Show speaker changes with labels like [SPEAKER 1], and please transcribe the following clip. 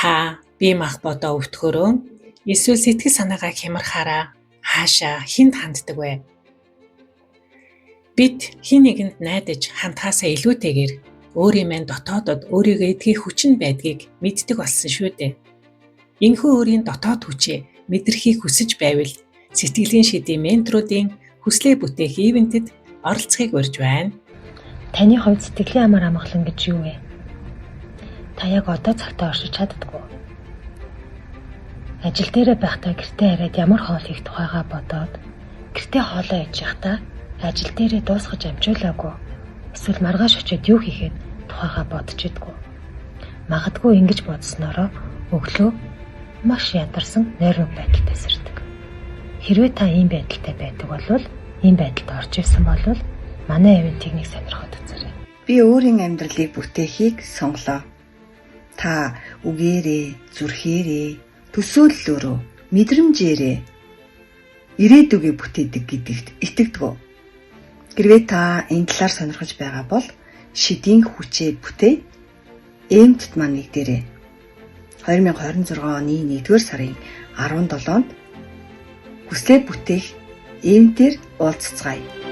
[SPEAKER 1] Та бие махбодоо өвтгөхөөрөө эсвэл сэтгэл санаагаа хямрахаараа хаашаа хэнд ханддаг вэ? Бид хэн нэгэнд найдаж хандхаасаа илүүтэйгээр өөрийн маань дотоодод өөрийгөө эдгэх хүч нь байдгийг мэддэг болсон шүү дээ. Энэхүү өөрийн дотоод хүчээ мэдрэхийг хүсэж байвал сэтгэлийн шидийн менторуудын хүслээ бүтээх ивентэд оролцохыг урьж байна.
[SPEAKER 2] Таны хувьд сэтгэлийн амар амгалан гэж юу вэ? Та яг одоо цагтаа оршиж чаддаг уу? Ажил дээрээ байхдаа гэртээ хараад ямар хоол хийх тухайгаа бодоод гэртээ хоолоо иж явахдаа ажил дээрээ дуусгаж амжуулаагүй. Эсвэл маргааш очиод юу хийхэд тухайгаа бодож идэггүй. Магадгүй ингэж бодсноороо өглөө маш ядарсан нойрмог байдалтай сэрдэг. Хэрвээ та ийм байдалтай байдаг бол ийм байдалд орж ирсэн бол манай ивентийг нэг сонирхоод үзээрэй.
[SPEAKER 3] Би өөрийн амьдралыг бүтээхийг сонголоо. Та үгээрээ, зүрхээрээ, төсөөллөөрөө, мэдрэмжээрээ ирээдүгээ бүтээдэг гэдэгт итгэдэг үү? Хэрвээ та энэ талаар сонирхож байгаа бол шидийн хүчээ бүтээ. Эмтд маань нэгдээрэй. 2026 оны 1-р сарын 17-нд хүслээ бүтээх ивентээр уулзацгаая.